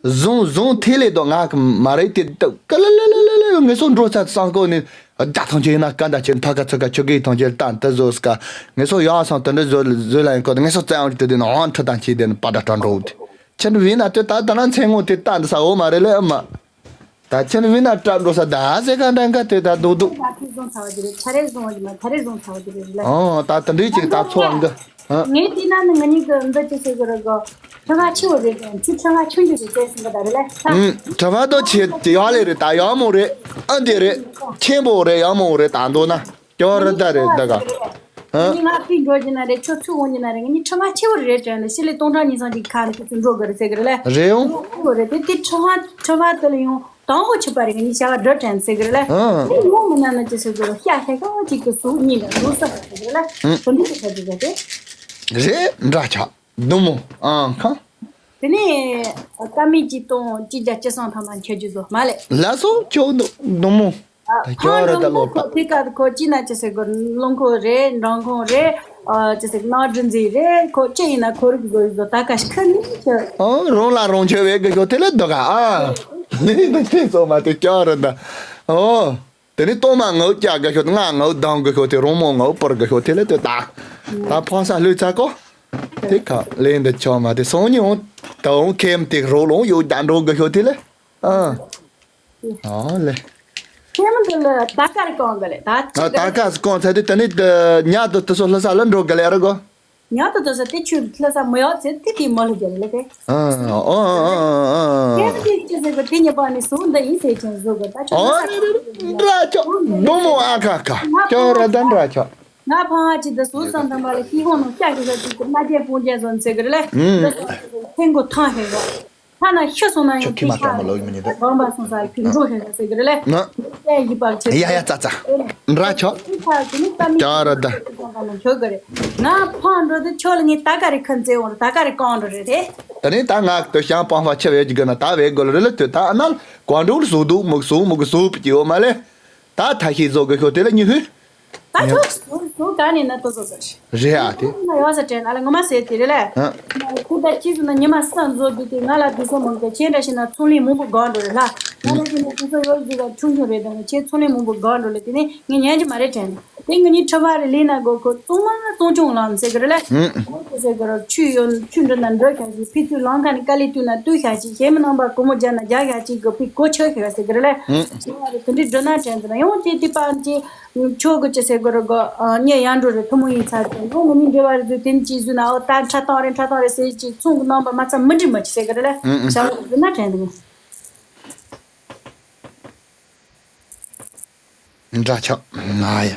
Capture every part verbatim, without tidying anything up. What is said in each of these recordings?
བཟུང་བཟུང་ཐེ་ལེ་དོ་ང་གི་མ་རེད་དེ་ད་ཀ་ལ་ལ་ལ་ལ་ལ་ངེད་ཚོ་འགྲོ་ཚར་སང་གོ་ནི་ད་ཐང་ཆེ་ཡིན་ན་ཀ་འདྲ་ཆེ་ཕ་ཁ་ཚ་ཁ་ཆུ་གི་ཐང་ཆེ་ལྟ་འདི་བཟོ་སྐ་ངེད་ཚོ་ཡང་སང་དེ་འདྲ་བཟོ་བཟོ་ལ་ཡིན་གོ་ངེད་ཚོ་རྩ་ཡང་དེ་དེ་ནང་ཁྲི་དང་ཆེ་དེ་ནི་པ་ད་ཏྲ་འགྲོ་དེ་ཁྱེད་བི་ན་དེ་ད་ད་ན་མཚན་ངོ་དེ་ལྟ་འདི་ས་འོ་མ་རེད་ལེ་ཨ་མ། ད་ཁྱེད་བི་ན་སྐྲ་འགྲོ་ས་ད་ཟེ་ག་འདྲ་འགའ་དེ་ད་རྡོག་རྡོག་ད་ཁྱེད་བཟུང་ཚར་བ་དེ་རེད། ད་རེས་བཟུང་བ་དེ་མ་ད་རེས་བཟུང་ཚར་བ་དེ་རེད་ལ། ཨོ་ད་དེ་འདྲའི་ཅིག་ད་ཚོ་འགའ་ཧ། ངས་བལྟས་ན་ནི་ང་གཉིས་ཀྱི་འདི་ཅི་ཟེར་གི་རེད་གོ། ཁྲི་ང་ཆེ་བོ་རེད་དང་ཁྱོད་ཁྲི་ང་ཆུང་ཆུང་ཅིག་རེད་ཟེར་གི་ད་རེད་ལ། ཨུམ་ཁྲི་བ་དོ་ཆེ་ཡག་ལེ་རེད་ད་ཡག་མོ་རེད། ཨ་འདི་རེད། ཆེན་པོ་རེད་ཡག་མོ་རེད་ད་འདོད་ན་སྐྱོ་རེད་ད་རེད་ད་ག་ཧ། ངས་ང་ཕི་འགྲོ་རྒྱུ་ན་རེད་ཁྱོད་ཚུར་འོང་རྒྱུ་ན་རེད་ང་གཉིས་ཁྲི་ང་ཆེ་བོ་རེད་དྲན་ནས་ཕྱི་ལས་སྟོང་ཕྲག་ཉིས་བཟང་ཅིག་ཁ་ནས་ཁྱོད་ཚུར་འགྲོ་དགོས་རེད་ཟེར་གི་རེད་ལ། རེད་འོང་། ཆེ་བོ་རེད་དེ་དེ་ཁྲི་ང་ཁྲི་བ་དེ་ལ་ཡང་། དང་པོ་ཆུ་པ་རེ་ངའི་བྱ་བ་འགྲོ་དྲན་ཟེར་གི་རེད་ལ། ཨང་། ངས་མོ་མི་ན་ན་ཅི་ཟེར་གི་རེད་ཤ་ཤ་ཤ་ཅིག་གི་སུ་གཉིས་ལ་འགྲོ་ས་ཟེར་གི་རེད་ལ། ཨང་། དོན་དུ་ཆ་ཅི་ཟེར་ཏེ། རེད་འདྲ་ཆགས་སྡུག་མོ་ཨང་ཁ། དེ་ནས་ཀ་མི་ཅི་གཏོང་ཅི་རྒྱ་ཅི་སང་ཐང་ཐང་ཁྱེར་རྒྱུ་བཟོ་མ་ལེ། ལ་སོ་ཁྱོད་སྡུག་སྡུག་མོ། ད་ཁྱོད་རེ་ད་ལོ་ཁོ་ཐི་ཀ་ཁོ་ཅི་ན་ཅི་ཟེར་གི་རླུང་ཁོ་རེད་འབྲང་ཁོ་རེད། ཨ་ཅི་ཟེར་ནག་འབྲུ་མཛེས་རེད་ཁོ་ཅི་ཡིན་ན་ཁོ་རིག་བཟོ་ཡི་བཟོ་ད་ཀ་ཤི་ཁ་ནི་ཁྱོད། ཨོ་རང་ལ་རང་ཆོས་བེད་གི་ཤོག་དེ་ལས་འདུག་ག་ཨ། ནི་ནི་དེ་ཚོ་མ་དེ་ཀྱང་རེད་ད། ཨོ། དེ་ནི་གཏོང་མ་ངའུ་བཀྱག་གི་ཤོག་ང་ངའུ་ལྡང་གི་ཤོག་དེ་རོང་མོ་ངའུ་པར་གི་ཤོག་དེ་ལས་དེ་ད། ད་ཕོ་ས་ལུས་ཚ་ཀོ། དེ་ཁ་ལས་འདི་ཆོག་མ་དེ་སོང་ཉི་འོང་། ད་འོང་ཁེམ་དེ་རོ་ལོང་ཡོད་ད་འགྲོ་གི་ཤོག་དེ་ལས། ཨ། ཨ་ལེ། ཁྱེད་མི་འདི་ལ་ད་ག་རེ་གང་གི་ལེ་ད་ད་ད་ག་སྐོང་ཚེ་དེ་ད་ནི་ཉ་དུ་དུ་སོ་ལྷ་ས་ལ་འགྲོ་གི་ལེ་ར་གོ། ཉ་དུ་དུ་སོ་དེ་ཆུ་ལྷ་ས་མི་ཡོད་ཚེ་དེ་དེ་མོ་ལ་རྒྱལ་ལེ་གེ། ཨ་ཨ་ཨ་ཨ་ཁྱེད་ཨ། མི་དེ་ཅི་ཟེར་གི་དེ་ཉེ་པ་ནི་སུ་འདི་ཡིན་ཟེར་ཅན་བཟོ་གི་ད་ཆུ་ཨ་ལྷ་ས་ར་ཆོ་འདུ་མོ་ཨ་ཁ་ཁ་ཁྱོད་ར་ད་འདྲ་ཆོ། ང་ཕ་ཅི་ད་སུ་སང་དམ་པ་ལ་ཤི་ཧོ་ནོ་ཤ་ཤི་ཤ་ཅི་གི་མ་རྒྱལ་ཕུང་རྒྱལ་ཟོན་ཟེར་གི་ལེ། ཨུམ། ཐེང་གོ་ཐང་ཧེ་གོ། ཐ་ན་ཤི་སོང་ན་ཡང་ཁྱོད་ཁྱི་མ་དྲག་མ་ལོག་ཡིན་མི་ཉན་ད། དགོངས་པ་སོང་ས་ཁྱི་འགྲོ་ཤེས་ས་ཟེར་གི་རེད་ལེ། ན། ཨེ་ཡི་པར་ཆེ། ཡ་ཡ་ཙ་ཙ། འདྲ་ཆོག་ཁྱི་ཁ་ཁྱི་ནི་ཀ་མི་ཀྱང་ར་ད། ཁྱོད་གི་རེད། ང་ཕང་འགྲོ་དུས་ཁྱོད་ལ་ངས་ད་ག་རེ་ཁན་ཙེ་འོང་རེད་ད་ག་རེ་གང་འགྲོ་རེད་དེ། ད་ནི་ད་ང་དོ་ཤང་པང་ཕ་ཆེ་བས་ཀྱི་གི་ན་ད་བས་གོ་ལ་རེད་ལ་དུ་ད་ཨ་ན་གོ་འགྲོ་ལ་སུ་དུ་མུག་སུ་མུག་སུ་པ་ཀྱི་འོ་མ་ལེ། ད་ཐ་ཤི་ཟོ་གི་ཤོ་དེ་ལ་ཉི་ཧུ། ད་ཁྱོད་སུ་སུ་ག་ནས་ན་ཏོ་ཟོ་ཟེར། རེད་ཨ་དེ། ང་ཡོད་ཟེར་དྲན་ཨ་ལ་ངོ་མ་ཟེར་དེ་རེད་ལ། ཨ། ཁུ་ད་ཅི་ཟེར་ན་ཉི་མ་སང་ཟོ་དུས་དེ་ང་ལ་དུས་ཚོད་མང་གི་ཁྱེད་འདྲ་ཞིག་ན་ཚོང་ལས་མང་པོ་དགོས་འགྲོ་རེད་ལ། ང་ལ་ཅི་ན་དུས་ཚོད་ཡོད་ཟིག་ལ་ཆུང་ཆུང་རེད་དང་ཁྱེད་ཚོང་ལས་མང་པོ་དགོས་འགྲོ་ལ་དེ་ནས་ངས་ཉན་གྱི་མ་རེད་དྲན། དེ་ངེད་གཉིས་ཁྲི་བ་རེ་ལས་ན་དགོས་ཁོ་གཙང་མ་གཙང་ཆུང་ལངས་ཟེར་གི་རེད་ལ། ཨུ། ཁོ་ཟེར་གི་རེད་ཆུ་ཡོད་ཆུ་འདྲ་ན་འདྲ་ཤ་ཞིག་ཕི་ཚུར་ལངས་ཁ་ནས་དཀའ་ལས་བཏུས་ན་བཏུས་ཤ་ཞིག་གཞན་མི་རྣམ་པ་སྒོར་མོ་བརྒྱ་ན་བརྒྱ་ཤ་ཞིག་གི་ཕི་གོ་ཆོད་ཤ་ཟེར་གི་རེད་ལ། ཨུ། ང་རེ་དེ་འདྲའི་འགྲོ་ན་དྲན་ཟེར་ན་ཡང་དེ་དེ་པར་གྱི། ཆོག་གི་ཅི་ཟེར་གི་རེད་གོ། ཨ་ངས་ཡར་འགྲོ་རེད་ཐུ་མོ་ཡིན་ཚར་ཏེ་འགྲོ་ངོ་མི་འདྲེ་བ་རེད་ཟེར་དེ་ནི་ཅི་ཟེར་ན་ཨོ་ད་འཁྲབ་སྟངས་རེད་འཁྲབ་སྟངས་རེད་ཟེར་ཅི་ཚོང་གི་རྣམ་པ་མ་ཚང་མི་འགྲིག་མ་ཅི་ཟེར་གི་རེད་ལ། ཨུ་ཨུ། བྱ་བ་ཟེར་ན་དྲན་འདུག་འདྲ་ཆགས་ང་ཡ།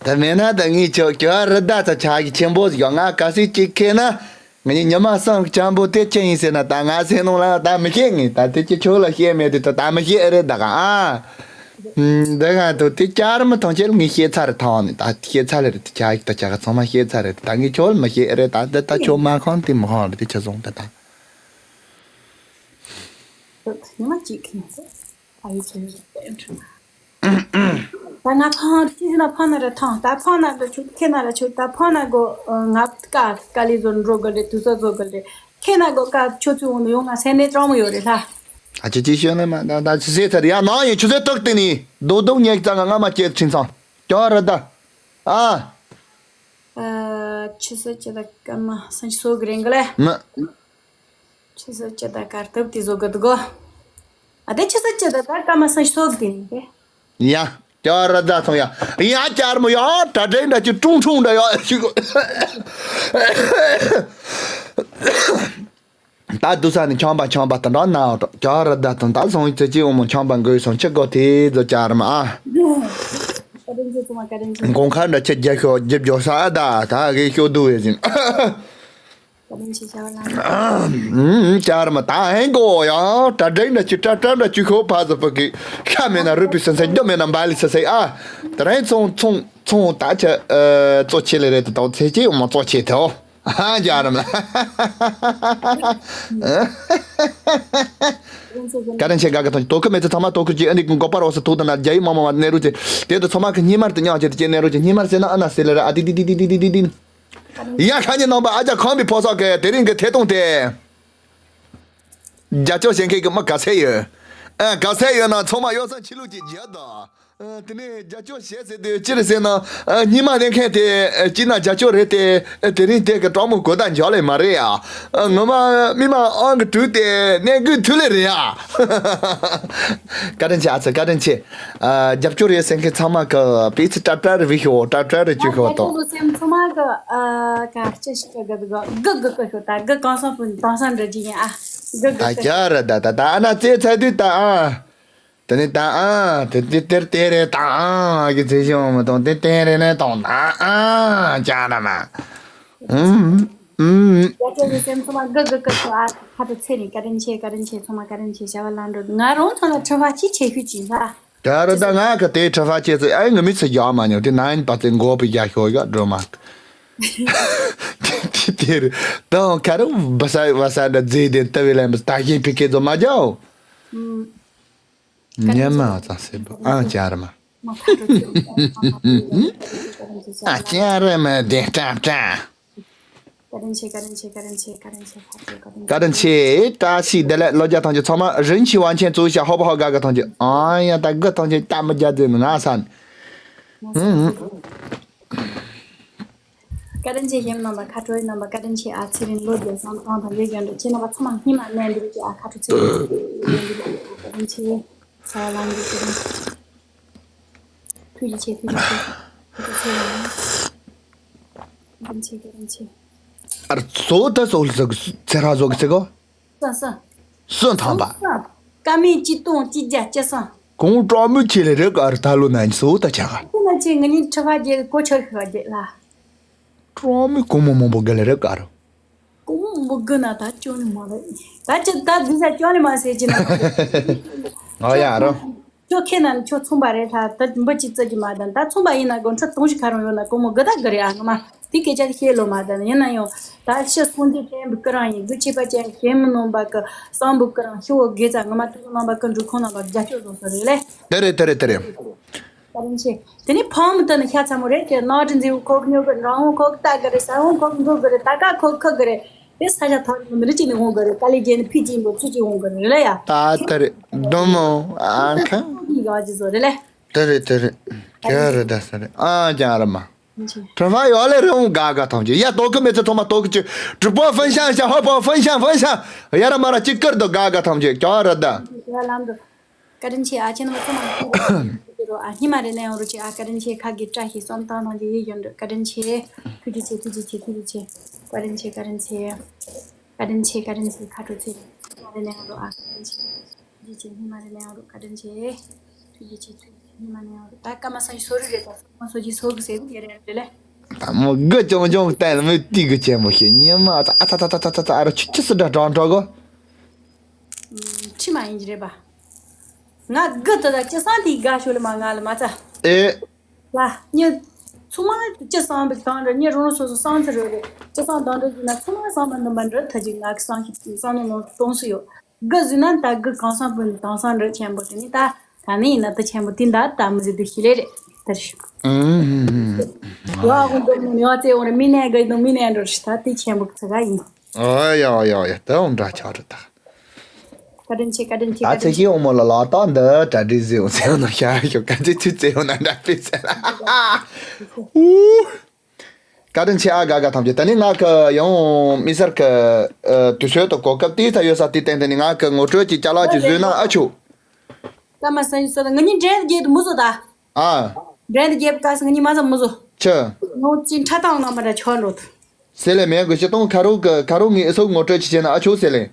ད་མེད་ན་ད་ངས་ཆོག་ཁྱོད་རི་ད་ཚ་ཆགས་ཀྱི་ཆེན་པོ་ཟིག་ཡོད་ང་ག་སྲིད་ཅིག་ཁེལ་ན། ངས་ཉི་མ་སང་སྤྱང་པོ་དེ་ཅི་ཡིན་ཟེར་ན་ད་ང་སེམས་ནང་ལ་ད་མི་ཤེས་ངས་ད་དེ་ཅི་ཁྱོད་ལ་བཤད་མེད་དེ་ད་ད་མི་ཤེས་རེད་ད་ག་ཨ། འདི་ག་དུ་དེ་བསྐྱར་མི་ཐང་ཆད་ངས་བཤད་ཚར་རེད་ཐང་ནི་ད་བཤད་ཚར་རེད་དེ་ཆ་ཡིག་ད་ཆ་ག་ཚང་མ་བཤད་ཚར་རེད་ད་ངས་ཁྱོད་ལ་མི་ཤེས་རེད་ད་འདི་ད་ཁྱོད་མ་ཁང་དེ་མི་ཁང་རེད་དེ་ཆ་བཟུང་ད་ད། ཉི་མ་གཅིག་ཁེལ་ཟེར། ད་ཡིག་ཚོད་ཡོད་པས། ད་ང་ཕང་ཅི་ཟེར་ན་ཕང་ན་རེ་ཐང་ད་ཕང་ན་རེ་ཆུ་ཁེ་ན་རེ་ཆུ་ད་ཕང་ན་གོ་ང་ཀ་ཀ་ལི་ཟོ་འགྲོ་གི་རེད་དུས་ཚོད་བཟོ་གི་རེད་ཁེ་ན་གོ་ཀ་ཆུ་ཚོད་འོང་ཡོང་ང་སེམས་ནས་གྲོགས་མོ་ཡོད་རེད་ལ། ཨ་ཅི་ཅི་ཤོད་ན་མ་ད་ད་ཆུ་ཚོད་ཚར་ཡ་ནང་ཡིན་ཆུ་ཚོད་ཏག་ཏི་ནི་རྡོག་རྡོག་ཉེག་ཙང་ང་ང་མ་སྐྱེད་ཕྱིན་ཚང་ཀྱང་རེད་ད་ཨ། ཆུ་ཚོད་ཅི་ད་ཀ་མ་སང་ཆུ་ཚོད་གི་རེད་གི་ལ། མ། ཆུ་ཚོད་ཅི་ད་གར་ཐུབ་དེ་བཟོ་གི་འདུག་གོ། ཨ་དེ་ཆུ་ཚོད་ཅི་ད་ད་ཀ་མ་སང་ཆུ་ཚོད་གི་རེད་གི། ཡ། ཀྱ་ར་ད་སོང་ཡ། ཡ་ཀྱར་མོ་ཡ་ད་དྲེ་འདྲ་ཅི་ཀྲུང་ཀྲུང་འདྲ་ཡ་ཞིག་ད་དུ་ས་ནི་ཆང་པ་ཆང་པ་ད་འདྲ་ན་ཀྱ་ར་ད་དང་ད་སོང་ཚེ་ཅི་འོ་མོ་ཆང་པ་འགོས་སོང་ཅི་གོ་དེ་ཚོ་ཀྱར་མ་ཨ། བཀའ་དྲིན་ཆེ་ཚང་མ་བཀའ་དྲིན་ཆེ། གོང་ཁ་འདྲ་ཆེ་རྒྱ་ཤོག་རྒྱབ་ཇོ་ས་ཨ་ད་ད་གི་ཤོག་དུ་ཡེ་ཟིན། བཀའ་དྲིན་ཆེ་ཞབས་ལ། ཨ་ཨ་ཨ་ཀྱར་མ་ད་ཧེ་གོ་ཡ་ཏྲ་ཏྲ་འདྲ་ཅི་ཏྲ་ཏྲ་འདྲ་ཅི་ཤོག་ཕ་ཟ་ཕ་གི་ཤ་མེད་ན་རུ་པི་སན་སན་རྒྱ་མེད་ན་འབའ་ལི་སན་སན་ཨ། ད་རེས་ཚོང་ཚོང་ཚོང་ད་ཆ་ཨ་གཙོ་ཆེ་ལེ་རེད་ད་ཚེ་ཆེ་འོ་མ་གཙོ་ཆེ་ཐལ་ཨ་ཀྱར་མ། བཀའ་དྲིན་ཆེ་ག་ག་ཐོན་དོ་ཁུ་མེད་ཚེ་ཚང་མ་དོ་ཁུ་ཅི་ཨ་ནི་གི་མགོ་པར་བ་སི་ཐུག་ད་ན་རྒྱ་ཡི་མ་མ་མ་ནེ་རུ་ཅི་དེ་དུ་ཚང་མ་གི་སྙི་མར་དུ་ཉག་ཅེ་དུ་ཅེ་ནེ་རུ་ཅི་སྙི་མར་ཟེར་ན་ཨ་ན་ཟེར་ལེ་ར་ཨ་དི་དི་དི་དི་དི་དི་དི་དི། ཡ་ཤ་ཉེ་ནང་པ་ཨ་ཅག་ཁང་པའི་ཕོ་སོག་གི་དེ་རིང་གི་ཐེ་གཏོང་དེ། རྒྱབ་སྐྱོར་བྱེད་མཁན་གྱི་མི་ག་ཚད་ཡོད། ཨ། ག་ཚད་ཡོད་ན་ཚང་མ་ཡོ་བསྲང་ཆོས་ལུགས་ཀྱི་རྒྱབ་དང་། ཨ། དེ་ནས་རྒྱབ་སྐྱོར་བྱེད་ཟེར་དུས་ཅི་རེད་ཟེར་ན། ཨ། སྙིང་མ་ལྡན་མཁན་དེ། ཨ། སྐྱིད་ན་རྒྱབ་སྐྱོར་རེད་དེ། ཨ། དེ་རིང་དེ་གི་གྲོགས་མོ་གོ་ད་འཇོག་ལེ་མ་རེད་ཡ། ཨ། ངོ་མ་མི་མ་ཨང་གི་དྲུག་དེ་གནས་དགུའི་མཐུ་ལས་རེད་ཡ། བཀའ་དྲིན་ཆེ་ཨ་ཚེ། བཀའ་དྲིན་ཆེ། ཨ། རྒྱབ་སྐྱོར་རེད་ཟེར་མཁན་ཚང་མ་གི་པི་ཚི་ཏྲ་ཏྲ་རེ་བི་ཤོག་ཏྲ་ཏྲ་རེ་བཅུག་ཤོག་ཏོ། ཨ། ཁྱེད་ཚོ་སེམས་ཚང་མ་གི། ཨ། ག་ཅི་ཞིག་གི་གི་གི་གི་གི་ཤོག་ད་གི་གང་སོང་པོ་དང་སང་འདྲ་ཅི་ཡིན་ཨ། གི་གི་ད་གི་ཅི་ར་ད་ད་ད་ཨ་ན་ཙེ་ཚ་དུས་ད་ཨ། དེ་ནི་ད་ཨ་དེ་དེ་དེར་དེ་རེད་ད་ཨ་གི་ཚེ་ཤོང་མི་གཏོང་དེ་དེ་རེད་ནས་གཏོང་ད་ཨ་ཅ་ན་མ། ཨུམ་ཨུམ། ཡ་ཁྱེད་ཚོ་སེམས་ཚང་མ་གི་གི་གི་ཤོག་ཨ། ཁ་ཏོ་ཚེ་ནི་བཀའ་དྲིན་ཆེ། བཀའ་དྲིན་ཆེ། ཚང་མ་བཀའ་དྲིན་ཆེ། བྱ་བ་ལམ་འགྲོ། ང་རང་ཚང་ལ་ཁྲི་ཕ་ཅི་ཆེ་ཤོས་ཅི་ལ། ད་ར་ད་ང་ག་དེ་ཁྲི་ཕ་ཆེ་ཚེ་ཨེ་ང་མི་ཚེ་རྒྱག་མ་མྱོང་དེ་ན་ཡིན་པ་ཚེ་མགོ་པི་རྒྱག་ཤོག་ཡ་འགྲོ་མ། དེ་དེ་རེད་ད་ཁ་རུ་བ་ས་བ་ས་འདྲ་རྫས་དེ་ལྟ་བའི་ལན་པ་ད་ཤེས་ཕི་ཁེ་ཚོ་མ་རྒྱག་ཉན་མ་ཙང་སེ་བོ་ཨ་ཅར་མ། ཨ་ཅར་མ་དེ་ཏྲ་ཏྲ། བཀའ་དྲིན་ཆེ། བཀའ་དྲིན་ཆེ། བཀའ་དྲིན་ཆེ། བཀའ་དྲིན་ཆེ། བཀའ་དྲིན་ཆེ། བཀྲ་ཤིས་བདེ་ལེགས། ལོ་བརྒྱ་ཐམས་ཅད་ཚང་མ་རིན་ཆེན་བང་ཆེན་གཙོ་བོ་ཤ་ཧོ་པ་ཧོ་དགའ་དགའ་ཐམས་ཅད། ཨ་ཡ་ད་དགའ་ཐམས་ཅད་ད་མི་རྒྱ་དེ་ང་ས་ནས། བཀའ་དྲིན་ཆེ། ཞེམ་རྣམ་པ། ཁ་དྲོ་རྣམ་པ། བཀའ་དྲིན་ཆེ། ཨ་ཚེ་རིང་ལོ་བརྒྱ་སང་ཐང་དང་ལས་རྒྱུ་འབྲས་ཆེ་རྣམ་པ་ཚང་མ་སྙིང་ལ་ནས་འདུག་ཅེས། ཨ་ཁ་དྲོ་ཚེ་རིང་ལོ་བརྒྱ་འདུག་བཀའ་དྲིན་ཆེ། ས་ལམ་འདུག་བཀའ་དྲིན་ཆེ། ཐུགས་རྗེ་ཆེ། ཐུགས་རྗེ་ཆེ། ཐུགས་རྗེ་ཆེ། བཀའ་དྲིན་ཆེ། བཀའ་དྲིན་ཆེ། ཨར་ཚོ་ད་སོ་ལ་ཚེ་ར་བཟོ་གི་ཚེ་གོ། སོ་སོ། སོ་ཐང་པ། སོ་སོ། ཀ་མེད་ཅི་སྟོང་ཅི་བརྒྱ་ཅི་སང་། གོང་བཀྲ་མི་ཆེ་ལེ་རེ་ག་རུ་ད་ལོ་ན་ཉི་སོ་ད་ཆ་ག། ཁོ་ན་ཆེ་ང་ནི་ཁྲི་ཕ་རྒྱལ་གོ་ཆ་ཤ་རྒྱལ་ལ། བཀྲ་མི་གོང་མོ་མང་པོ་ག་ལེ་རེ་ག་རུ། གོང་མོ་གི་ན་ད་ཅོ་ནི་མ་རེད། ད་ཅི་ད་འདི་ས་ཅོ་ནི་མ་ཟེར་ཅི་ན། ཨ་ཡ་རོ། ཁྱོད་ཁྱེད་ན་ཁྱོད་ཚོང་པ་རེད་ལ་ད་འབུ་ཅི་བཙལ་གྱི་མ་དང་ད་ཚོང་པ་ཡིན་ན་དགོན་ཁྲི་སྟོང་ཞིག་ག་རང་ཡོད་ན་གོང་མོ་གི་ད་གི་རེད་ཨ། ངོ་མ་དེ་སྐད་ཆ་དེ་ཤེས་ལོ་མ་དང་ཡིན་ན་ཡང་ད་ཤི་སོང་རྒྱུ་ཅན་བུ་ཀི་རང་ཡིན། དགུ་ཆེ་པ་ཅན་གྱི་མི་ནོམ་པ་གི་བསམ་བུ་ཀི་རང་ཤི་བོ་དགེ་རྩ། ངོ་མ་དེ་ཚོ་རྣམ་པ་ཀི་འབྲུ་ཁོང་རྣམ་པ་རྒྱ་སྐྱོར་བཟོ་ས་རེད་ལེ། དེ་རེད་དེ་རེད་དེ་རེད། བཀའ་དྲིན་ཆེ། དེ་ནས་ཕམ་དུ་ནི་ཤ་ཚ་མོ་རེད་དེ་ནག་འབྲི་མཛེས་བོ་ཁོག་ཉོ་གི། རང་འོང་ཁོག་ལྟ་གི་རེད། ས་འོང་ཁོག་འགུག་གི་རེད། ད་ཀ་ཁོག་ཁུག་གི་རེད། དེ་ས་ཆ་ཐོག་ནི་མི་རིགས་ཅིག་ནི་འོང་གི་རེད། དཀའ་ལས་རྒྱལ་ནི་ཕི་ཅིག་འབོ་ཚུ་ཅིག་འོང་གི་རེད་ལ་ཡ། ད་ད་རེད་དོ་མོ་ཨ་ཁ། ཡག་ཅི་བཟོ་རེད་ལེ། ད་རེད་ད་རེད། ག་རེད་ད་ས་རེད་ཨ་ཅང་ར་མ། ཁྲ་ཕ་ཡོ་ལེ་རེ་འོང་ག་ག་ཐམས་ཅད་ཡ་ཏོག་གི་མེད་ཚེ་ཐོག་མ་ཏོག་གི་ཅི་གྲུབ་པོ་ཧྥན་ཤང་ཤ་ཧོ་པོ་ཧྥན་ཤང་ཧྥན་ཤང་ཡ་ར་མ་ར་ཅི་ཀར་དོ་ག་ག་ཐམས་ཅད་ཀྱ་ར་ད། བཀའ་དྲིན་ཆེ། ཨ་ཅེ་ནང་ཚང་མ་རོ། ཨ་ཉི་མ་རེ་ནས་ཡོང་རོ་ཆེ། ཨ་བཀའ་དྲིན་ཆེ། ཁ་གི་བཀྲ་ཤིས་བསམ་སྟངས་དང་གི་ཡིད་ཡོན་འདྲ། བཀའ་དྲིན་ཆེ། ཐུགས་རྗེ་ཆེ། ཐུགས་རྗེ་ཆེ། ཐུགས་རྗེ་ཆེ། བཀའ་དྲིན་ཆེ། བཀའ་དྲིན་ཆེ། བཀའ་དྲིན་ཆེ། ཁ་དྲོ་ཆེ། ཨ་ཉི་མ་རེ་ནས་ཡོང་རོ། ཨ་བཀའ་དྲིན་ཆེ། ཐུགས་རྗེ་ཆེ། ཉི་མ་རེ་ནས་ཡོང་རོ། བཀའ་དྲིན་ཆེ། ཐུགས་རྗེ་ཆེ། ཉི་མ་ནས་ཡོང་རོ། ད་སྐར་མ་སང་ཞིག་སོ་རི་རེད། ད་སྐར་མ་སོ་ཞིག་སོ་གི་ཟེར་གི་རེད་ལེ། ད་མོ་གི་ཅོང་ཅོང་བསྟན་མོ་ཏི་གི་ཅན་མོ་ཤེས་ཉི་མ་ད་ཨ་ད་ད་ད་ད་ད་ཨ་ར་ཆུ་ཆུ་སི་འདྲ་གྲང་གྲང་གོ། ཁྲི་མ་ཡིན་གྱི་རེད་པ། ང་དགུ་དེ་དག་ཅི་སང་དེའི་དགའ་ཤོས་ལ་མ་ང་ལ་མ་ཚ། ཨེ། ལ་ཉི་ཚང་མ་ཅི་སང་བི་དང་འདྲ་ཉི་རང་སོ་སོ་སང་ཚེ་རེད་རེད། ཅི་སང་དང་འདྲ་ཡིན་ན་ཚང་མ་སང་མ་འདུམ་པ་འདྲ་ཐ་ཅིག་ང་གི་སང་ཞིག་སང་ནོ་ནོ་གཏོང་སུ་ཡོད། དགུ་ཟིན་ན་ད་དགུ་གང་སང་བུ་ནི་དང་སང་འདྲ་ཆེན་པོ་དེ་ནི་ད་ག་ནི་ཡིན་ན་ད་ཆེན་པོ་དེ་འདྲ་ད་མི་ཟེར་དུ་ཤི་ལེ་རེད་ད་རེད། ཨུམ། ཡོ་ཨ་ཁུ་འདུམ་ནོ་ཡོ་ཚེ་འོང་རེད། མི་ནས་དགའ་ཡི་དང་མི་ནས་འགྲོ་རེད། ད་དེ་ཆེན་པོ་ཚ་ག་ཡིན། ཨོ་ཡ་ཡ་ཡ་ད་འོང་འདྲ་ཆགས་རེད་ད། བཀའ་དྲིན་ཆེ། བཀའ་དྲིན་ཆེ། ད་བཀའ་དྲིན་ཆེ། ཚེ་ཤི་འོ་མོ་ལ་ལག་རྟགས་འདི་གྲ་སྒྲིག་ཟིག་འོང་ཟེར་ནོ་ཤ་ཤོ་ག་ཚེ་ཚུ་ཚེ་འོ་ན་འདྲ་པི་ཟེར། ཨུ། བཀའ་དྲིན་ཆེ་ཨ་ག་ག་ཐམས་ཅད། ད་ནི་ང་གི་ཡང་མི་སར་གི་ཨ་དུས་ཚོད་དུ་གོ་སྐབས་དེ་ད་ཡོད་ས་དེ་བསྟན་ཏེ་ནི་ང་གི་ངོ་སྤྲོད་ཀྱི་ཅ་ལག་ཅིག་བཟོས་ན་ཨ་ཆོ། ཀ་མ་སང་ས་ད་ང་གཉིས་འབྲེལ་རྒྱས་དུ་མི་བཟོ་ད། ཨ། འབྲེལ་རྒྱས་ཀ་སང་ང་གཉིས་མ་ཟ་མི་བཟོ། ཆི། ནོ་ཅིག་ཁྲ་ཏང་ན་མ་འདྲ་ཆོག་འགྲོ་ད། སེ་ལེ་མེ་གི་ཤི་ཏོང་ཁ་རོ་གི་ཁ་རོ་ངི་ཨི་སོག་ངོ་སྤྲོད་ཅིག་བྱས་ན་ཨ་ཆོ་སེ་ལེ།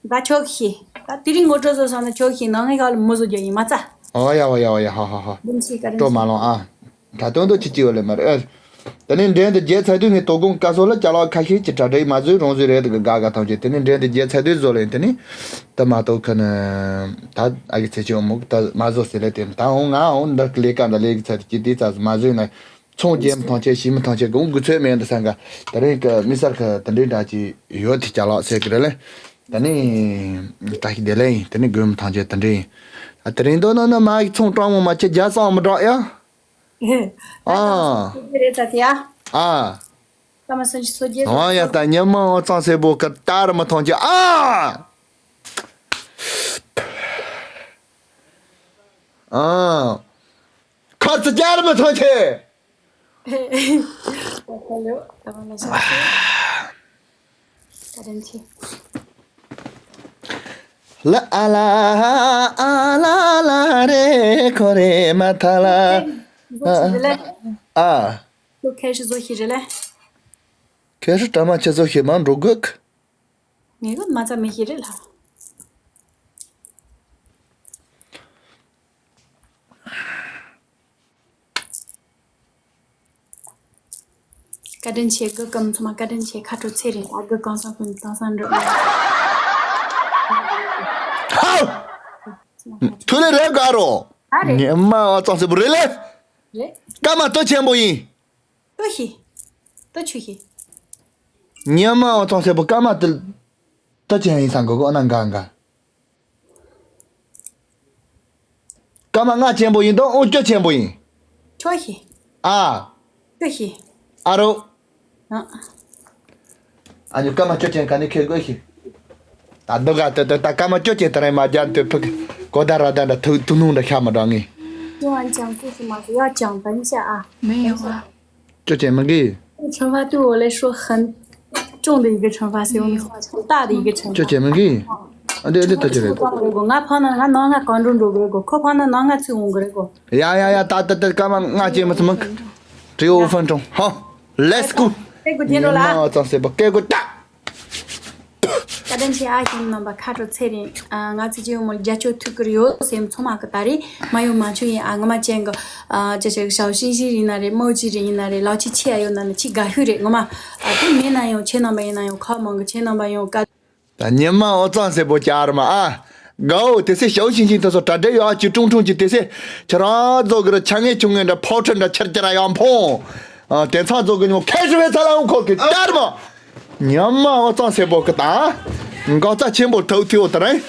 ད་ཆོག་ཤི། ད་དེ་རིང་ངོ་སྤྲོད་བཟོ་སོང་ན་ཆོག་ཤི། ནང་ངི་ཁ་ལ་མི་བཟོ་རྒྱུ་ཡིན་མ་ཚ། ཨོ་ཡ་ཨོ་ཡ་ཨོ་ཡ་ཧ་ཧ་ཧ། བཀའ་དྲིན་ཆེ། བཀའ་དྲིན་ཆེ། སྤྲོ་མ་ལོང་ཨ། ད་དོན་དུ་ཅི་ཅི་ཡོད་ལེ་མ་རེད། ཨེ། དེ་ནས་འབྲེལ་དུ་རྒྱལ་ཚ་དུས་ངས་དོ་དགོང་བཀའ་སོགས་ལ་ཅ་ལག་ཁ་ཤས་ཀྱི་གྲ་སྒྲིག་མ་བཟོས་རང་བཟོས་རེད་གི་ག་ག་ཐམས་ཅད་དེ་ནས་འབྲེལ་དུ་རྒྱལ་ཚ་དུས་བཟོ་ལེ་དེ་ནས་ད་མ་གཏོགས་ཁ་ན་ད་ཨ་གི་ཚེ་ཆེ་འོ་མོ་ད་མ་བཟོ་ཟེར་ལེ་དེ་ད་འོང་ང་འོང་འདི་ལས་ཀ་འདི་ལས་གི་ཚ་དུས་ཀྱི་དེ་ཚ་མ་བཟོས་ན། ཚོང་རྒྱལ་མི་ཐང་ཆད་ཤི་མི་ཐང་ཆད་གོང་དགོས་ཚོད་མེད་འདི་སང་ག་དེ་རིང་གི་མི་སར་ཁ་དེ་འདྲའི་འདྲ་ཅིག་ཡོད་དེ་ཅ་ལག་ཟེར་གི་རེད་ལེ། ད་ནི་བཀྲ་ཤིས་བདེ་ལེགས་ཡིན། དེ་ནི་དགོས་མི་ཐང་ཆད་དེ་འདྲ་ཡིན། ཨ་དེ་རིང་དོ་ན་ན་མ་གི་ཚོང་སྤྲང་མོ་མ་ཆེ་རྒྱ་སང་མི་དྲག་ཡ། ཨ། རེད་ད་དེ་ཡ། ཨ། ཀ་མ་སང་ཞིག་སོ་རྒྱལ་ཨ་ཡ་ད་ཉི་མ་འོ་ཚང་སེ་བོ་ཀར་ཏར་མི་ཐང་ཆད་ཨ། ཨ། ཁ་ཚ་ཅར་མི་ཐོན་ཆེ། ཧེ་ལོ། ད་མ་ལ་ཤ་ཤ། ད་དེན་ཆེ། ལ་ཨ་ལ་ཨ་ལ་ལ་རེ་ཁོ་རེ་མ་ཐ་ལ། ཨ། ཁྱོད་ཁེ་ཤི་བཟོ་ཤི་རེད་ལེ། ཁེ་ཤི་ཀྲ་མ་ཆེ་བཟོ་ཤི་མ་འགྲོ་གི། ངས་གོ་མ་ཚ་མི་ཤི་རེད་ལ། བཀའ་དྲིན་ཆེ། དགུ་ཀམ་ཚང་མ་བཀའ་དྲིན་ཆེ། ཁ་དྲོ་ཚེ་རིང་། ཨ་དགུ་གང་སང་ཀུན་དེང་སང་འགྲོ། ཧའོ། ཐུ་ལེ་རེ་ག་རོ། ཨ་རེད། ཉི་མ་བ་ཙང་སེ་བུ་རེ་ལེ། རེད། ཀ་མ་ཏོ་ཆེན་པོ་ཡིན། ལྟོས་ཤིག་ལྟོས་ཆུ་ཤིག་ཉི་མ་འོ་ཚོང་སེ་པོ་ཀ་མ་ཏི་ལྟོས་ཆེན་ཡིན་སང་གོ་གོ་ཨ་ན་འགའ་འགའ། ཀ་མ་ང་ཆེན་པོ་ཡིན་དོ་འོ་སྐྱོ་ཆེན་པོ་ཡིན། ཆོ་ཤིག་ཨ། ལྟོས་ཤིག་ཨ་རོ། ཨ། ཨ་ནི་ཀ་མ་སྐྱོ་ཆེན་ག་ནི་ཁེ་དགོས་ཤིག་ད་སྡུག་ག་ཏེ་ཏེ་ད་ཀ་མ་སྐྱོ་ཆེན་ད་རེ་མ་རྒྱ་ཏེ་ཕུག་གོ་ད་ར་ད་ད་ཐུ་ཐུ་ནུང་ད་ཤ་མ་འདྲ་ངེ། 用完讲故事吗？不要讲，等一下啊。没有啊。 སྐྱོ་ཆེན་མི་གི། 惩罚对我来说很重的一个惩罚，所以我们很大的一个惩罚。 སྐྱོ་ཆེན་མི་གི། ཨ་འདི་འདི་ལྟ་ཅི་རེད། ང་ཕ་ན་ང་ནང་ང་གང་འགྲོ་འགྲོ་གི་གོ། ཁོ་ཕ་ན་ནང་ང་ཚུར་འོང་གི་རེད་གོ། ཡ་ཡ་ཡ། ད་ད་ད་ཀ་མ་ང་ཅེ་མི་ཚུ་མི། 只有五分钟。好，let's go。 ཨེ་གོ་དེ་འགྲོ་ལ། ང་ཙང་སེ་པོ་སྐད་གོ་ད། བཀའ་དྲིན་ཆེ། ཨ་ཞང་རྣམ་པ་ཁ་དྲོ་ཚེ་རིང་། ཨ་ང་ཚོ་ཅི་ཡོད་མོ་རྒྱ་ཆོ་ཐུག་གི་རེད་ཡོད་སེམས་ཚོ་མ་གི་ད་རེད་མ་ཡོད་མ་ཆུ་ཡིན། ཨ་ངོ་མ་ཅན་གི་ཨ་ཅི་ཞིག་ཞའོ་ཤིང་ཤིང་ཡིན་ན་རེད། མོ་ཅི་རེད་ཡིན་ན་རེད། ལའོ་ཅི་ཆེ་ཡ་ཡོད་ན་ནི་ཅི་དགའ་ཤོས་རེད། ངོ་མ་ཨ་དེ་མེད་ན་ཡང་ཁྱེད་རྣམ་པ་ཡིན་ན་ཡང་ཁ་མང་གི་ཁྱེད་རྣམ་པ་ཡང་བཀའ། ད་ཉི་མ་འོ་ཙང་སེ་པོ་ཅར་མ་ཨ། གའོ་དེ་སེ་ཞའོ་ཤིང་ཤིང་ཐོ་སོ་གྲ་སྒྲིག་ཡོད་ཨ་ཅི་ཀྲུང་ཀྲུང་ཅི་དེ་སེ་ཁྱེད་རང་ཚོ་གི་ར་ཆ་ངེ་ཆུང་ངེ་འདྲ་ཕོ་ཁྲི་འདྲ་ཆར་ཆར་ཡང་ཕོང་། ཨ་དེ་ཚང་ཚོ་གི་ཉོ་ཁེ་ཤི་བའི་ཚ་ལ་འུ་ཁོ་གི་ཅར་མ། ཉི་མ་འོ་ཙང་སེ་པོ་གི་ད། འགག་རྩ་ཆེན་པོ་ཐོག་ཐིའོ་ད་རེད།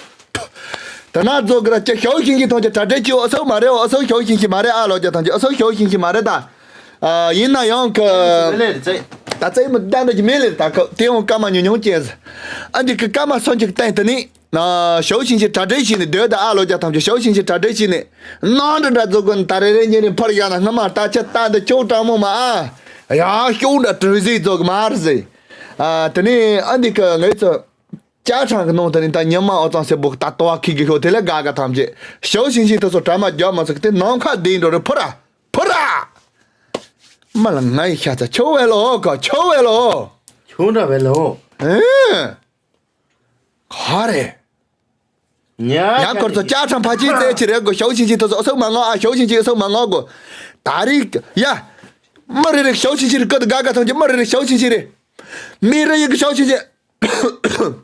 ད་ན་ཛོ་གི་ར་ཅི་ཞའོ་ཤིང་ཤིང་ཐོང་ཅི་གྲ་སྒྲིག་ཅི་འོ་སོ་མ་རེད། འོ་སོ་ཞའོ་ཤིང་ཤིང་མ་རེད། ཨ་ལོ་ཅི་ཐང་ཅི་འོ་སོ་ཞའོ་ཤིང་ཤིང་མ་རེད་ད། ཨ་ཡིན་ན་ཡང་གི། མི་ལེར་ཙེ། ད་ཙེ་མི་ལྡན་འདྲ་གི་མི་ལེར་ད་ཁ་དེ་འོང་སྐར་མ་ཉུང་ཉུང་ཅན། ཨ་འདི་གི་སྐར་མ་སོན་ཅིག་བསྟན་དེ་ནི། ཨ་ཞའོ་ཤིང་ཤིང་གྲ་སྒྲིག་བྱས་ནས་སྡོད་ད། ཨ་ལོ་ཅི་ཐང་ཅི་ཞའོ་ཤིང་ཤིང་གྲ་སྒྲིག་བྱས་ནས། ནང་འདྲ་འདྲ་ཛོ་གི་ད་རེ་རེ་ཉིན་རེ་ཕར་ཡ་ན་སྔ་མ་ད་ཆ་ད་འདི་ཁྱོད་དྲང་མོ་མ་ཨ། ཡ་ཞོ་འདྲ་གྲོས་གཟིགས་ཛོ་གི་མ་རེད་ཟེ། ཨ་དེ་ནི་ཨ་འདི་གི་ངེད་ཚོ། ཅ་ཆང་གི་ནང་དུ་ནི་ད་ཉི་མ་འོ་ཙང་སེ་པོ་ད་ལྟོ་བ་ཁི་གི་ཤོ་དེ་ལས་དགའ་དགའ་ཐམས་ཅད་ཞའོ་ཤིང་ཤིང་དེ་ཚོ་གྲ་མ་རྒྱབ་མ་ཚུགས་དེ་ནམ་མཁའ་ལྡིང་འགྲོ་རེ་ཕུ་ར་ཕུ་ར། མ་ལ་ང་ཡི་ཤ་ཚ་ཆོ་བེ་ལོ་ག་ཆོ་བེ་ལོ། ཆོ་འདྲ་བེ་ལོ། ཨེ། ག་རེ། ཉ་ཡང་སྐོར་ཚོ་ཅ་ཆང་ཕ་ཅི་ཙེ་ཅི་རེ་གོ། ཞའོ་ཤིང་ཤིང་དེ་ཚོ་ཨ་སོ་མ་ང་ཨ། ཞའོ་ཤིང་ཤིང་ཨ་སོ་མ་ང་གོ། ད་རིག་ཡ། མ་རེ་རེ་ཞའོ་ཤིང་ཤིང་རེ་ཀ་དུ་དགའ་དགའ་ཐམས་ཅད་མ་རེ་རེ་ཞའོ་ཤིང་ཤིང་རེ། མི་རེ་ཡི་གི་ཞའོ་ཤིང་ཤིང་།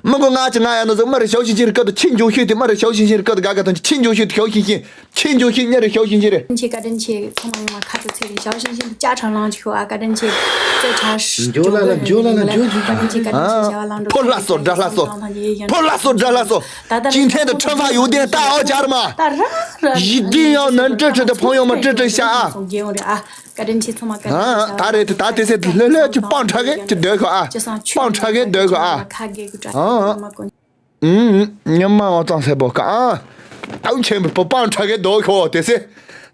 མི་གོ་ང་ཅི་ང་ཡ་ན་ཟིག་མ་རེ་ཞའོ་ཤིང་ཤིང་རེ་ཀ་དུ་ཆི་འཇུ་ཤི་དེ་མ་རེ་ཞའོ་ཤིང་ཤིང་རེ་ཀ་དུ་དགའ་དགའ་ཐམས་ཅད་ཆི་འཇུ་ཤི་དེ་ཞའོ་ཤིང་ཤིང་། ཆི་འཇུ་ཤི་ཉ་རེ་ཞའོ་ཤིང་ཤིང་རེ། ཆེ་བཀའ་དྲིན་ཆེ། ཚང་མ་ཡོང་བ་ཁ་ཐུག་ཚེ་རིང་ཞའོ་ཤིང་ཤིང་དུ་ཅ་ཆང་ལང་ཅིག་ཤོག་ཨ། བཀའ་དྲིན་ཆེ། ཚེ་ཆ་ཞུ་འཇོ་ལ་ལ་འཇོ་ལ་ལ་འཇོ་འཇོ་འཇོ། བཀའ་དྲིན་ཆེ། བཀའ་དྲིན་ཆེ། ཨ། བྱ་བ་ལང་འགྲོ་ཕོ་ལྷ་སོ་དགྲ་ལྷ་སོ། ཕོ་ལྷ་སོ་དགྲ་ལྷ་སོ། ད་ད་今天的惩罚有点大哦，家人们。 ད་ར་ར་一定要能支持的朋友们支持一下啊。 སོང་རྒྱལ་ཡོང་རེད་ཨ། བཀའ་དྲིན་ཆེ། ཚང་མ་བཀའ་དྲིན་ཆེ། ཨ་ད་རེད། ད་དེ་ཚེ་ལྷོད་ལྷོད་ཀྱི་སྤང་ཁྲ་གེ་ཀྱི་སྡོད་ཤོག་ཨ། སྤང་ཁྲ་གེ་སྡོད་ཤོག་ཨ། ཨ། ཨུམ། ཉི་མ་འོ་ཙང་སེ་པོ་ཀ་ཨ། ཨའུ་ཆེན་པོ་སྤང་ཁྲ་གེ་སྡོད་ཤོག་དེ་སེ།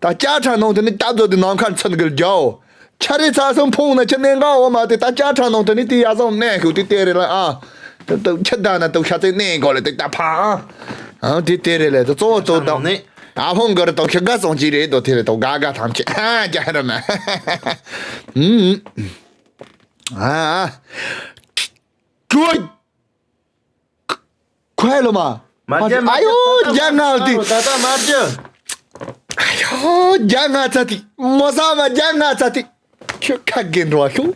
ད་ཅ་ཆང་ནང་དུ་ནི་སྟབས་བདེ་དུ་ནམ་མཁར་ཚུད་གི་རྒྱའོ། ཆ་རེ་ཚ་སོང་ཕུང་ན་ཆ་ནེ་འགའ་འོ་མ་དེ་ད་ཅ་ཆང་ནང་དུ་ནི་དེ་ཡ་སོང་ནེ་ཤུ་དེ་དེ་རེ་ལ་ཨ། དེ་དུ་ཆ་ད་ན་དུ་ཤ་ཚེ་ནེ་གོ་ལེ་དེ་ད་ཕ་ཨ། ཨ་དེ་དེ་རེ་ལེ་དུ་གཙོ་བོ་གཙོ་དང་ནི་ཨ་ཕུང་གི་རེ་དུ་ཤ་ག་སོང་ཅི་རེ་དུ་དེ་རེ་དུ་ག་ག་ཐམས་ཅད་ཨ་རྒྱ་ར་མ་ཨུམ། ཨ། ཨ། ཀུ། ཁོ་ལོ་མ། མ་རྒྱ་མ་ཨ་ཡོ་རྒྱ་ང་ལ་ཏི། ད་ད་མ་རྒྱ། ཨ་ཡོ་རྒྱ་ང་ཚ་ཏི། མོ་ས་མ་རྒྱ་ང་ཚ་ཏི། ཁྱོད་ཁ་རྒན་འགྲོ་བ་ཤོག་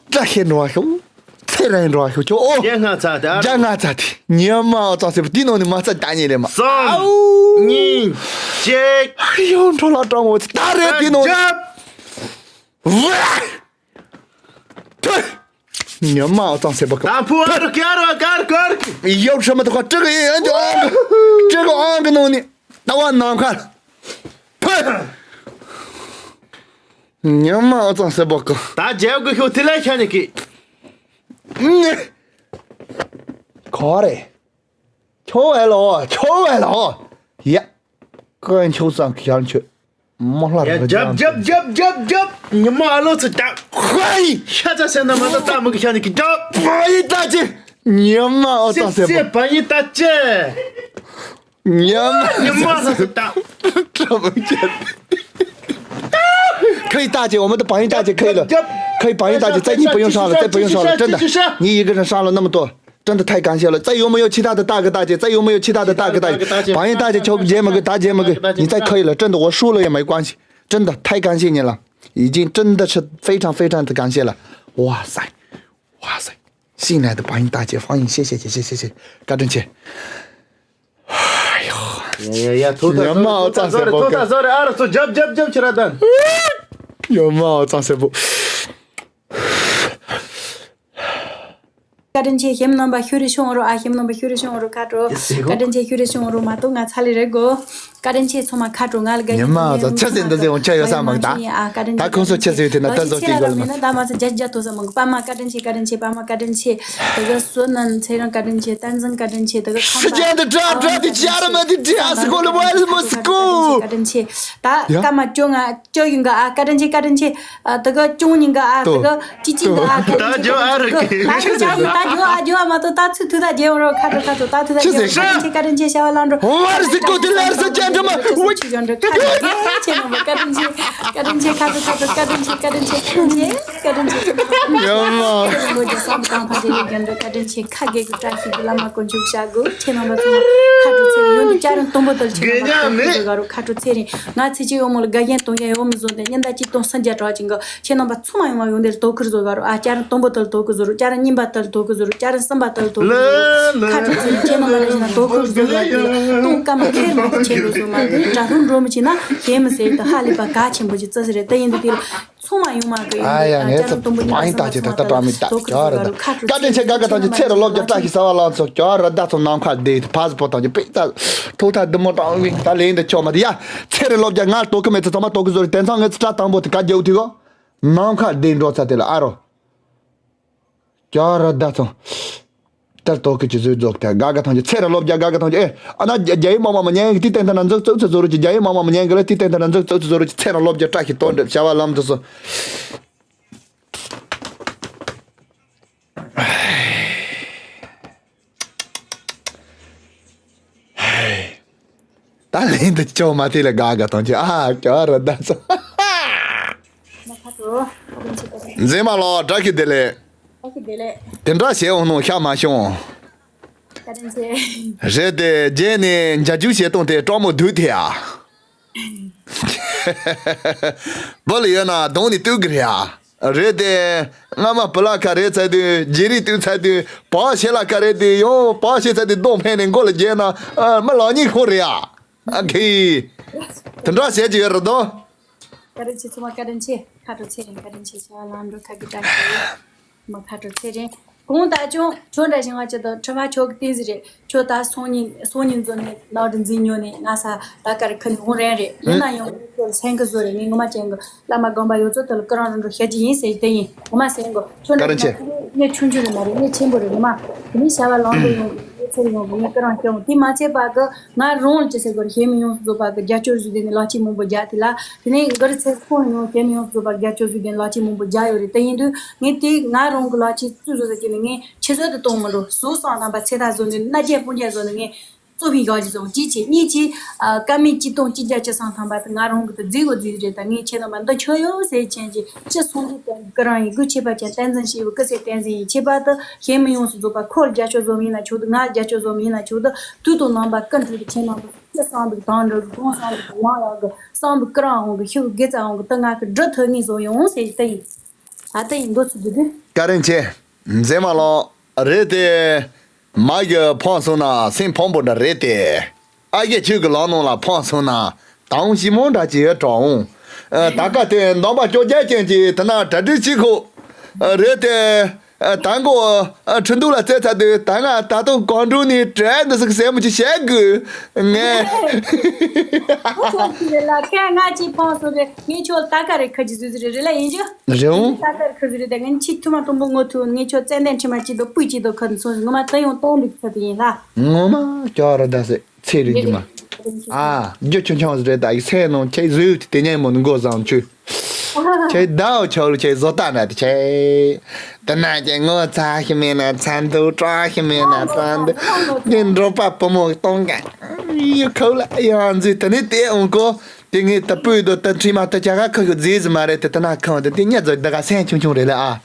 ད་ཤེད་འགྲོ་བ་ཤོག་ཚེ་རིང་འགྲོ་བ་ཤོག་ཁྱོད་ཨོ། རྒྱ་ང་ཚ་ཏི། རྒྱ་ང་ཚ་ཏི། ཉི་མ་འོ་ཙང་སེ་པོ་ཏི་ནོ་ནི་མ་ཚ་ད་ཉེ་རེ་མ། སོང་། གཉིས། གཅིག་ཨ་ཡོ་འཕྲོ་ལ་སྤྲང་བོ་ད་རེད་ཏི་ནོ། རྒྱབ། ཝ། ཐུ། ཉི་མ་འོ་ཙང་སེ་པོ་ཀ། དང་ཕུ་ཨ་རུ་ཀ་རུ་ཀར་ཀར། ཡོ་ཤ་མ་ཐོ་ཁ་ཀྲི་གི་ཨེ་འཇོ་ཨང་། ཀྲི་གི་ཨང་གི་ནོ་ནི། ད་བ་ནམ་མཁར། ཐུ། ཉི་མ་འོ་ཙང་སེ་པོ་ཀ། ད་རྒྱབ་གི་ཤོ་ཐི་ལ་ཁྱ་ནི་ཀི། ནི། ཁོ་རེ། ཁྱོ་ཨེ་ལོ། ཁྱོ་ཨེ་ལོ། ཡ། དཀོན་མཆོག་ཚང་གི་ཡར་མཆོད། མོ་ལྷ་རི་རྒྱབ་རྒྱབ་རྒྱབ་རྒྱབ་རྒྱབ། ཉི་མ་ཨ་ལོ་ཚོ་རྒྱབ། ཧོའི། ཤ་ཚ་སེ་ན་མ་ད་ད་མི་གི་ཤ་ནི་གི་རྒྱབ། བ་ཡི་ད་ཅི། ཉི་མ་ཨོ་ཙང་སེ་སེ་བ་ཡི་ད་ཅི། ཉི་མ་ཉི་མ་ཨོ་ཙང་སེ་ད། 可以，大姐，我们的榜一大姐可以了，可以，榜一大姐，再你不用上了，再不用上了，真的，你一个人上了那么多，真的太感谢了。再有没有其他的大哥大姐？再有没有其他的大哥大姐？榜一大姐，求姐们给，大姐们给，你再可以了，真的，我输了也没关系，真的太感谢你了，已经真的是非常非常的感谢了。哇塞，哇塞，新来的榜一大姐，欢迎，谢谢谢谢谢谢，高正姐。 哎呦， ཡ་ཡ་ཡ། ཐོག་ཐ་ཉི་མ་ཨོ་ཙང་སེ་བོ། ཐོག་ཐ་ཟོ་རེ། ཨ་ར་ཚོ་རྒྱབ་རྒྱབ་རྒྱབ་ཁྱེར་ར་དང་། ཉི་མ་ཨོ་ཙང་སེ་བོ། བཀའ་དྲིན་ཆེ། ཞིམ་རྣམ་པ་ཤུ་རི་ཤོང་རོ། ཨ་ཞིམ་རྣམ་པ་ཤུ་རི་ཤོང་རོ། ཁ་དྲོ། བཀའ་དྲིན་ཆེ། ཤུ་རི་ཤོང་རོ་མ་གཏོགས་ང་ཚ་ལེ་རེད་གོ། བཀའ་དྲིན་ཆེ། ཚང་མ་ཁ་དྲོ། ང་ལ་དགའ་ཉི་མ་ཨོ་ཙང་ཆ་སེ་འདི་ཟེ་འོང་ཆ་ཡོད་ས་མང་ད། ད་ཁོང་ཚོ་ཆ་སེ་ཡོད་དེ་ན་ད་ཟོ་ཅིག་གོ་ལ་མ། ད་མ་ཚ་རྒྱ་རྒྱ་ཐོ་ས་མང་གོ། པ་མ་བཀའ་དྲིན་ཆེ། བཀའ་དྲིན་ཆེ། པ་མ་བཀའ་དྲིན་ཆེ། དེ་ག་བསོད་ནམས་ཚེ་རིང་བཀའ་དྲིན་ཆེ། བསྟན་འཛིན་བཀའ་དྲིན་ཆེ། དེ་ག་ཁམས་པ་ཤི་རྒྱལ་དུ་གྲགས་གྲགས་དེ་ཅི་ཨ་ར་མ་དེ་དྲི་ཨ་སི་གོ་ལ་བ་ལ་མ་སི་གོ། བཀའ་དྲིན་ཆེ། ད་ཡ། སྐར་མ་བཅོ་ལྔ་བཅོ་བཞི་ག་ཨ་བཀའ་དྲིན་ཆེ། བཀའ་དྲིན་ཆེ། ཨ་དེ་ག་བཅུ་གཉིས་ག་ཨ་དེ་ག་ཅི་ཅི་ག་ཨ་བཀའ་དྲིན་ཆེ། ད་ཇོ་ཨ་རུ་ད་ཇོ་ཨ་ཇོ་ཨ་མ་གཏོགས་ད་ཚུ་ཐུ་ད་རྒྱལ་བ་རོ་ཁ་དྲོ་ཁ་དྲོ། ད་ཐུ་ད་ཆི་རྒྱལ་བ་ཟེར་བཀའ་དྲིན་ཆེ། བཀའ་དྲིན་ཆེ། ཤ་བ་ལང་འགྲོ། ཧོ་བར་སི་ཀོ་ཏི་ལེར་ས་ཅན་དྲ་མ། ཆི་ཅི་ཅི་ཅི་ཅི་ཁ་དྲིན་ཆེ། བཀའ་དྲིན་ཆེ། བཀའ་དྲིན་ཆེ། ཁ་དྲོ་ཁ་དྲོ། བཀའ་དྲིན་ཆེ། བཀའ་དྲིན་ཆེ། བཀའ་དྲིན་ཆེ། ཡ་མ། བཀའ་དྲིན་ཆེ། བཀའ་དྲིན་ཆེ། བཀའ་དྲིན་ཆེ། ཁ་གེ་གི་བཀྲ་ཤིས་ཀྱི་བླ་མ་དཀོན་མཆོག་བྱ་དགོས། ཁྱེད་རྣམ་པ་ཚོ་ཁ་དྲོ་ཚེ་རིང་ཡོང་དུས་བསྐྱར་དུ་དང་པོ་དེར་ཁྱེད་རྣམ་པ་དགའ་ཉེ་ཐུགས་མེད། དགའ་རོགས། ཁ་དྲོ་ཚེ་རིང་། ང་ཚེ་གཅིག་ཡོང་མོ་ལ་དགའ་ཞེན་གཏོང་ཡ་ཡོད་མི་བཟོ་དེ་ཉིན་ཟླ་གཅིག་སྟོང་སུམ་བརྒྱ་གྲགས་ཅིག་གི་ཁྱེད་རྣམ་པ་ཚང་མ་ཡོང་བ་ཡོང་དེར་དོ་ཁུར་བཟོ་དགའ་རོགས། ཨ་བསྐྱར་དང་པོ་དེར་དོ་ཁུར་བཟོ་རོགས། བསྐྱར་གཉིས་པ་དེར་དོ་ཁུར་བཟོ་རོགས། བསྐྱར་གསུམ་པ་དེར་དོ་ཁུར་བཟོ་རོགས། ཁ་དྲོ་ཚེ་རིང་ཁྱེད་རྣམ་པ་ལ་ཞིག་ན་དོ་ཁུར་བཟོ་དགའ་དེ་གཏོང་སྐར་མ་ཁེར་མ་ཁྱེད་རོ་བཟོ་མ་དེ་དྲ་རུང་འགྲོ་མི་ཅིག་ན་ཁྱེད་མི་ཟེར་དུ་ཧ་ལས་པ་ག་ཆེན་པོ་ཅིག་བརྩི་ཟེར་རེད། དེ་ཡིན་དུས་དེ་ཚང་མ་ཡོང་མ་གི་ཡོང་། ཨ་ཡ། ངས་ཚེ་པ་ཡིན་ད་ཅི་ད་ད་བྲ་མི་ད་གྱ་ར་ད། བཀའ་དྲིན་ཆེ། དགའ་དགའ་ཐམས་ཅད་ཚེ་རུ་ལོ་བརྒྱ་བཀྲ་ཤིས་ཟེར་བ་ལ་ཚོ་གྱ་ར་ད་ཚོ་ནམ་མཁའ་བདེ་ཕ་ཟི་པོ་ཐམས་ཅད་པེ་ད་ཐོག་ཐག་འདི་མོ་དྲང་བའི་ད་ལེན་འདི་ཆོག་མ་དེ་ཡ། ཚེ་རུ་ལོ་བརྒྱ་ང་དོ་ཁུ་མེད་ཚེ་ཚང་མ་དོ་ཁུ་བཟོ་རེ། དེང་སང་ངས་ཚེ་ཕྲ་དང་པོ་དེ་ག་རྒྱབ་ཐུག་གོ། ནམ་མཁའ་བདེ་འགྲོ་ཚ་དེ་ལ་ཨ་རོ། གྱ་ར་ད་ཚོ། ད་ལྟོ་ཁི་ཆི་ཟོས་རྫོགས་ཏེ་དགའ་དགའ་ཐང་ཆེ། ཚེ་ར་ལོ་བརྒྱ་དགའ་དགའ་ཐང་ཆེ། ཨེ་ཨ་ན་རྒྱ་ཡི་མ་མ་མ་ཉན་གི་དེ་ཏན་ཏན་ན་འཛུགས་ཙུགས་ཚེ་ཟོ་རུ་ཅི། རྒྱ་ཡི་མ་མ་མ་ཉན་གི་ལ་དེ་ཏན་ཏན་ན་འཛུགས་ཙུགས་ཚེ་ཟོ་རུ་ཅི། ཚེ་ར་ལོ་བརྒྱ་བཀྲ་ཤིས་དོན་འགྲུབ་བྱ་བ་ལམ་དུ་སོང་། ད་ལན་དུ་ཅོ་མ་དེ་ལ་དགའ་དགའ་ཐང་ཆེ། ཨ་གྱ་ར་ད་ཚོ། མཛེས་མ་ལོ་བཀྲ་ཤིས་བདེ་ལེགས། བཀྲ་ཤིས་བདེ་ལེགས། དེ་འདྲ་བྱས་འོང་ནོ་ཤ་མ་བྱུང་། བཀའ་དྲིན་ཆེ། རེད་དེ་རྗེས་ནས་མཇལ་ཇུ་བྱེད་སྟངས་དེ་སྤྲང་མོ་སྡུག་དེ་ཡ། བུ་ལ་ཡོད་ན་གདོང་ནས་བཏུག་གི་རེད་ཡ། རེད་དེ་སྔ་མ་བུ་ལ་ཁ་རེད་ཚར་དུས་རྗེས་རིགས་བཏུག་ཚར་དུས་བག་ཕྱེ་ལ་ཁ་རེད་དེ་ཡང་བག་ཕྱེ་ཚར་དུས་གདོང་འཕེན་ནས་མགོ་ལ་རྒྱས་ན་ཨ་མི་ལག་གཉིས་ཁོ་རེད་ཡ། ཨ་ཁེ། དེ་འདྲ་བྱེད་ཀྱི་ཡོད་རེད་དོ། བཀའ་དྲིན་ཆེ། ཚང་མ་བཀའ་དྲིན་ཆེ། ཁ་དྲོ་ཚེ་རིང་། བཀའ་དྲིན་ཆེ། བྱ་བ་ལམ་འགྲོ་ཁ་གི་བཀྲ་ཤིས། མ་ཁ་དྲོ་ཚེ་རིང་། གོང་ད་ཅུང་ཁྱོད་འདྲ་ཞིང་བ་ཅི་དང་ཁྲི་མ་ཁྱོད་ཀྱི་བསྟན་ཟིག་རེད། ཁྱོད་ད་སང་ཉིན་སང་ཉིན་ཚོ་ནས་ནང་དུ་འཛིན་ཉོ་ནས་ང་ས་ད་ཀར་ཁ་ནས་འོང་རན་རེད། ཡིན་ན་ཡང་ཁྱོད་སེང་གི་བཟོ་རེད། ངས་ངོ་མ་ཅན་གི་བླ་མ་དགོན་པ་ཡོད་ཚོད་དུ་ལ་ཀི་རང་རང་འགྲོ་བཤད་ཀྱི་ཡིན་ཟེར་དེ་ཡིན། ངོ་མ་སེང་གོ་ཁྱོད་བཀའ་དྲིན་ཆེ། འདྲ་ངས་ཆུང་ཆུང་རེད་མ་རེད། ངས་ཆེན་པོ་རེད། ངོ་མ་དེ་ནས་བྱ་བ་ལམ་འགྲོ་ཡོང་གི་ཚེ་རིང་ཡོང་གི་ངས་ཀི་རང་སྐྱོང་དེ་མ་ཚད་པ་གི། ང་རང་ལ་ཅི་ཟེར་དགོས་རེད། ཞེ་མི་ཡོངས་སུ་རྫོགས་པ་གི་རྒྱབ་སྐྱོར་ཞུས་དེ་ནས་ལག་ཁྱེར་མང་པོ་རྒྱག་དེ་ལ། དེ་ནས་གི་རི་ཚེ་ཁོང་ཡང་ཞེ་མི་ཡོངས་སུ་རྫོགས་པ་རྒྱབ་སྐྱོར་ཞུས་དེ་ནས་ལག་ཁྱེར་མང་པོ་རྒྱག་ཡོད་རེད། དེ་ཡིན་དུས་ངས་དེ་ང་རང་གི་ལག་ཁྱེར་བཙུགས་བཟོ་ཟེར་གྱི་ནས་ངས་ཆུད་ཟོས་དུ་གཏོང་མི་འགྲོ། བཟོ་བསམ་དང་པ་ཚེ་ཐག་བཟོ་ནས་མནའ་རྒྱ་སྤུན་རྒྱ་བཟོ་ནས་ངས་གཙོ་ཕིང་ག་ཅི་བཟོ་ཅི་བྱེད་གཉིས་ཀྱིས་ཀ་མིན་གཅིག་སྟོང་གཅིག་བརྒྱ་བཅུ་བསམ་དང་པ་དེ་ང་རང་གི་དེ་རྫིག་གོ་རྫིག་རེད། ད་ངས་ཁྱེད་རྣམ་པ་འདི་ཆོ་ཡོད་ཟེར་ཆེན་གྱི་ཅི་སོང་གི་དེ་ཀི་རང་ཡིན་གུ་ཆེ་པ་ཅན་བསྟན་འཛིན་ཞེས་པའི་སྐུ་ཚེ་བསྟན་འཛིན་ཡིན། ཁྱེད་པ་དེ་ཞེ་མི་ཡོངས་སུ་རྫོགས་པ་ཁོ་ལ་རྒྱབ་སྐྱོར་བཟོ་མི་ཡིན་ན་ཆོག་དུ། ང་རྒྱབ་སྐྱོར་བཟོ་མི་ཡིན་ན་ཆོག་དུ། དུས་དང་རྣམ་པ་ཀུན་ཏུ་ཁྱེད་རྣམ་པ་ཅི་བསམ་པའི་དང་འགྲོ་གི་གང་བསམ་པའི་ལང་ཡག་གི་བསམ་པའི་ཀི་རང་འོང་གི་ཤུགས་དགེ་རྩ་འོང་གི་དེ་ང་གི་འབྲི་ཐུབ་ངེས་བཟོ་ཡོང་ཟེར་དེ་ཡིན། ཨ་དེ་ཡིན་འདོད་ཚུལ་དུ་དུས། བཀའ་དྲིན་ཆེ། མཛེས་མ་ལགས། རེད་དེ། མ་གི་ཕངས་སོང་ན་སེམས་ཕངས་པོ་འདྲ་རེད་དེ། ཨ་ཡེ་ཁྱོད་ཀྱི་ལག་ནང་ལ་ཕངས་སོང་ན་དང་ཞི་མོ་འདྲ་ཅིག་ཡོད་དྲ་འོང་། ཨ་ད་ག་དེ་འདོན་པ་སྐྱོ་རྒྱལ་ཅན་གྱི་དེ་ན་གྲ་སྒྲིག་བྱེད་ཁོ། ཨ་རེད་དེ། ཨ་ད་མགོ་ཨ་ཁྲི་འདུག་ལ་བཙལ་ཚར་དུས་ད་ང་ད་དུང་གང་འགྲོ་ནས་བྲེལ་འདི་ཟིག་ཟེར་མོ་ཅིག་བཤད་དགོས་ངས། ཨོ་ཁྱོད་ཀྱི་རེད་ལ་ཁྱེད་ང་ཅིག་ཕངས་སོང་རེད། ངས་ཁྱོད་ད་ག་རེ་ཁ་ཅིག་བཟོས་ཟིག་རེད་རེད་ལ་ཡིན་རྒྱུ། རེད་འོང་། ད་ལྟར་ཁུ་ཟི་རི་དེ་ངན་ཕྱི་ཐུ་མ་དུམ་བུ་ངོ་ཐུ་ངེད་ཆོ་ཙན་དན་ཁྲི་མ་ཅི་དོ་སྤུས་ཅི་དོ་ཁ་ཚོ་ངོ་མ་ད་ཡོང་གཏོང་འདུག་ཚ་དེ་ཡིན་ལ། ངོ་མ་ཀྱ་ར་ད་སེ་ཚེ་རི་ཇི་མ། ཨ་རྒྱུ་ཆུང་ཆུང་ཟིག་རེད། ད་ཡིག་ཚད་ནང་ཁྱེད་བཟོས་ཏེ་དེ་ཉན་མོ་ནི་མགོ་བཟང་ཆུ། ཁྱེད་ཟླ་བ་ཆོག་ལ་ཁྱེད་བཟོ་ལྟ་འདྲ་དེ་ཁྱེད། ད་ན་ཁྱེད་ངོ་ཚ་ཞིག་མེད་ན་ཚ་འདུག། སྐྲག་ཞིག་མེད་ན་སྐྲག་འདུག། ངས་འགྲོ་པ་བུ་མོ་གཏོང་ག་ཡུ་ཁོ་ལ་ཡང་འཛུལ། ད་ནི་དེ་འོང་གོ། དེ་ངས་ད་སྤུས་དོ་ད་ཁྲིམས་མ་ད་ཅག་ག་ཁོ་ཁོ་རྫས་ཟིག་མ་རེད། དེ་ད་ན་ཁང་དེ་དེ་ཉ་ཟོ་ད་ག་སེམས་ཆུང་ཆུང་རེད་ལ་ཨ།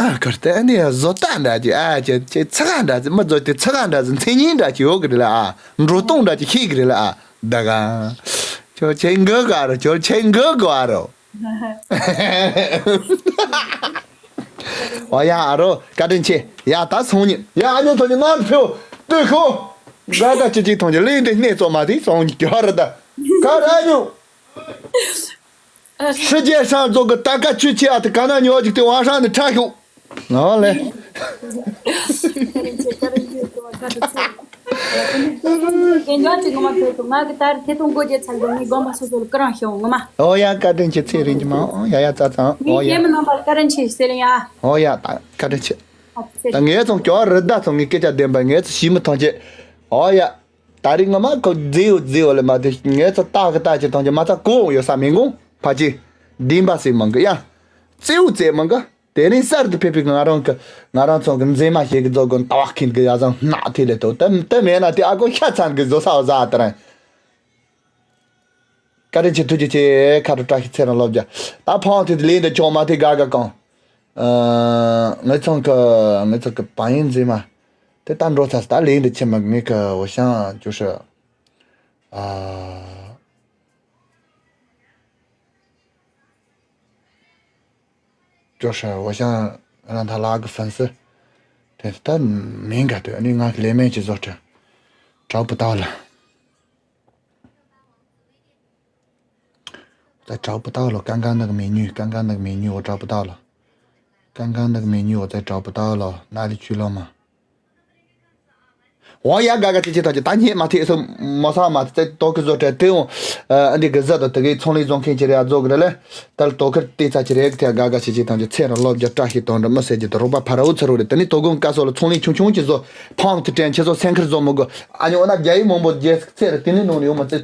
ཨ་ཁར་ཏེ་ཨ་ནི་བཟོ་ལྟ་འདྲ་ཅིག་ཨ་ཅེ་ཅེ་ཚ་ག་འདྲ་ཅིག་མི་བཟོ་དེ་ཚ་ག་འདྲ་ཅིག་མཚན་སྙན་འདྲ་ཅིག་ཡོད་གི་རེད་ལ་ཨ། འགྲོ་སྟངས་འདྲ་ཅིག་ཤེས་གི་རེད་ལ་ཨ། ད་ག་ཁྱོད་ཁྱེད་འགུ་ག་རོ། ཁྱོད་ཁྱེད་འགུ་ག་རོ། ཨོ་ཡ་ཨ་རོ་བཀའ་དྲིན་ཆེ། ཡ་ད་སོང་ཉིན་ཡ་ཨ་ཉོ་ཐོན་ཉིན་ནང་ཕེའུ་ཏུ་ཁོ། ག་ག་ཅི་ཅིག་ཐོན་ཉིན་ལིང་དེ་སྣེ་ཙོ་མ་དེ་སོང་ཉིན་གྱ་ར་ད་ག་ར་ཨ་ཉོ། 世界上做个大家去去啊，他刚才你要去对网上的查询。好嘞。 དེ་འདྲ་ཅིག་ངོ་མ་ཐོས་ཏོ། ང་གི་ད་རེས་ཐེ་གཏོང་སྒོ་འབྱེད་ཚར་དུས་ངའི་དགོན་པ་སོ་སོ་ལ་ཀི་རང་ཤོག་ངོ་མ། ཨོ་ཡ་བཀའ་དྲིན་ཆེ། ཚེ་རིང་གི་མ་ཨོ་ཡ་ཡ་ཙ་ཙ་ངའི་ཨོ་ཡ། སྐྱེས་མི་རྣམ་པར་བཀའ་དྲིན་ཆེ་ཟེར་ཡ། ཨོ་ཡ་ད་བཀའ་དྲིན་ཆེ། ཨ་ཚེ་ད་རིང་ངས་ཚོང་སྐྱོ་རི་ད་ཚོང་ངའི་སྐད་ཆ་བདེན་པ་ངས་ཚོ་ཞིག་མི་ཐང་ཆེ། ཨོ་ཡ། ད་རིང་ངོ་མ་ཁོ་རྫི་ཡོད་རྫི་ཡོད་ལ་མ་དེ་ངས་ཚོ་ལྟ་གི་ལྟ་ཆེ་ཐང་ཆེ་མ་ཚ་གོ་ཡོད་ས་མི་འགོང་ཕ་ཆེ། བདེན་པ་ཟེར་མང་གི་ཡ། རྩེའུ་རྩེ་མང་གི། དེ་རིང་གསར་དུ་ཕེབས་པའི་ང་རང་གི་ང་རང་ཚོ་གི་མཛེས་མ་ཞིག་གི་རྫོགས་དགོན་ལྟ་བ་མཁན་གི་ཡ་བཟང་སྣ་ཐིག་ལེ་ཏོ་དེ་དེ་མེད་ན་དེ་ཨ་ཁོ་ཤ་ཚང་གི་བཟོ་ས་བཟའ་དེ་རིང་། བཀའ་དྲིན་ཆེ་ཐུགས་རྗེ་ཆེ། ཁ་དྲོ་བཀྲ་ཤིས་ཚེ་རིང་ལོ་བརྒྱ། ད་ཕང་ཐུག་ལེན་དུ་ཆོག་མ་ཐེ་ག་ག་གང་། ཨ་ངེད་ཚང་གི་ངེད་ཚང་གི་བང་ཡིན་མཛེས་མ། དེ་ད་འགྲོ་ཚར་ད་ལེན་དུ་ཆེ་མ་ངེད་གི་འོ་ཤང་ཅུ་ཧྲི། ཨ། 就是我想让他拉个粉丝，但是他敏感的，你俺里面去做这，找不到了，我找不到了。刚刚那个美女，刚刚那个美女我找不到了，刚刚那个美女我再找不到了，哪里去了嘛？ འོ་ཡ་ག་ག་ཅི་ཅི་ཐག་ཅི་ད་སྙེད་མ་ཐེག་སོ་མོ་ས་མ་ཐེག་ཏོ་ཁི་བཟོ་གྲྭ་དེ་འོང་། ཨ་འདི་གི་བཟའ་དང་དེ་གི་ཚོང་ལས་བཟོ་མཁན་ཅི་རེད་ཡ་བཟོ་གི་རེད་ལེ། ད་ལྟོ་ཁི་དེ་ཚ་ཅི་རེད་ཐེ་ག་ག་ཅི་ཅི་ཐག་ཅི་ཚེ་ར་ལོ་བརྒྱ་བཀྲ་ཤིས་དོན་འགྲུབ་མི་ཟེར་གྱི་དུ་རོགས་པ་ཕ་ར་འུ་ཚུ་རུ་རེད། དེ་ནི་དོ་དགོང་ཀ་སོ་ལ་ཚོང་ལས་ཆུང་ཆུང་ཅི་བཟོ་ཕམ་དུ་དྲན་ཆེ་བཟོ་སེང་ཁིར་བཟོ་མི་དགོས། ཨ་ཉི་འོ་ན་རྒྱ་ཡིག་མང་པོ་རྒྱལ་ཚེ་ར་དེ་ནི་ནང་ནས་ཡོང་མ་ཚེ།